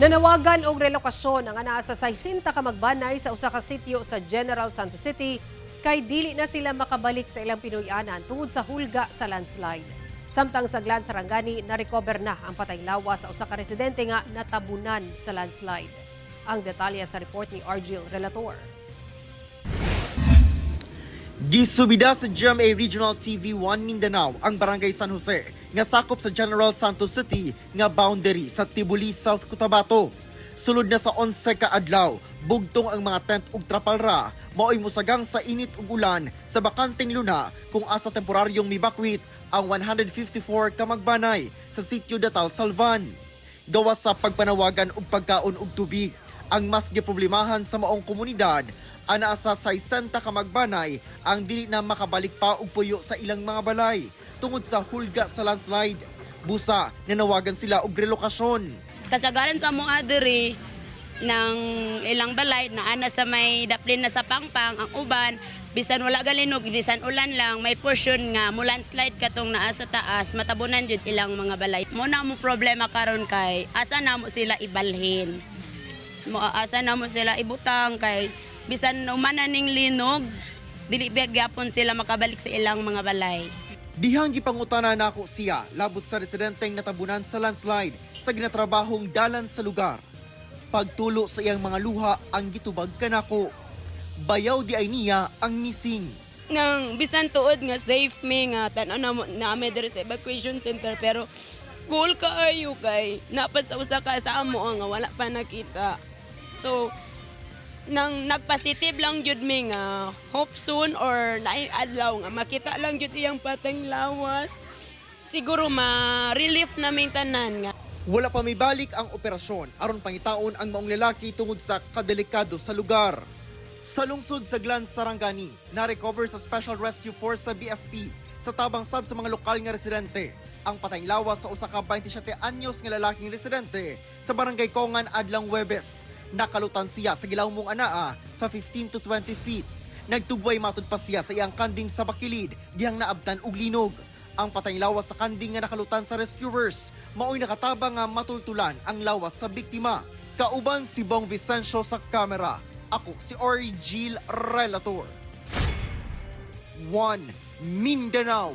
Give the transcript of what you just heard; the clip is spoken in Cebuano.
Nanawagan og relokasyon ang anaa sa 60 ka magbanay sa usa ka sitio sa General Santos City kay dili na sila makabalik sa ilang Pinoy-anan tungod sa hulga sa landslide. Samtang sa Glan Sarangani, na-recover na ang patayng lawas sa usa ka residente nga natabunan sa landslide. Ang detalye sa report ni Argil Relator. Gisubida sa GMA Regional TV 1 Mindanao ang Barangay San Jose nga sakop sa General Santos City nga boundary sa Tibuli, South Cotabato. Sulod na sa 11 ka adlaw, bugtong ang mga tent ug trapalra maoy mosagang sa init ug ulan sa bakanteng luna kung asa temporaryong mibakwit ang 154 ka magbanay sa Sitio Datal Salvan. Gawas sa pagpanawagan og pagkaon ug tubig, ang mas giproblemahan sa maong komunidad, anaa sa 60 ka magbanay ang dili na makabalik pa og puyo sa ilang mga balay tungod sa hulga sa landslide. Busa, nanawagan sila og relokasyon. Kasagaran sa among diri ng ilang balay na ana sa may daplin na sa pangpang ang uban, bisan wala galinog, bisan ulan lang, may portion nga mo landslide katong naa sa taas, matabunan jud ilang mga balay. Mo na mo problema karon kay asa na mo sila ibalhin, mo asa na mo sila ibutang, kay bisan umana ning linog, dili ba gyapon sila makabalik sa ilang mga balay. Dihang gipangutana nako siya labot sa residenteng natabunan sa landslide sa ginatrabahong dalan sa lugar. Pagtulo sa iyang mga luha ang gitubag kanako. Bayaw di ay niya ang missing. Nang bisan tuod nga safe mi nga tan-aw na nami diri sa evacuation center, pero cool kaayo kay napas sa usa ka sa amo nga wala pa nakita. So nang nagpositive lang jud mi nga hope soon or naay adlaw nga makita lang jud iyang pateng lawas. Siguro ma-relief naming tanan nga Wala pa mibalik ang operasyon aron pangitaon ang maong lalaki tungod sa kadelikado sa lugar. Sa lungsod sa Glan Sarangani, na-recover sa Special Rescue Force sa BFP sa tabang sab sa mga lokal nga residente ang patayng lawas sa usa ka 27 anyos nga lalaking residente sa Barangay Kongan adlang Webes. Nakalutan siya sa gilawmong anaa sa 15 to 20 feet. Nagtubway matud pa siya sa iyang kanding sa bakilid dihang naabtan og linog. Ang patayng lawas sa kanding nga nakalutan sa rescuers, maoy nakatabang nga matultulan ang lawas sa biktima. Kauban si Bong Vicencio sa kamera. Ako si Origil Relator. 1 Mindanao.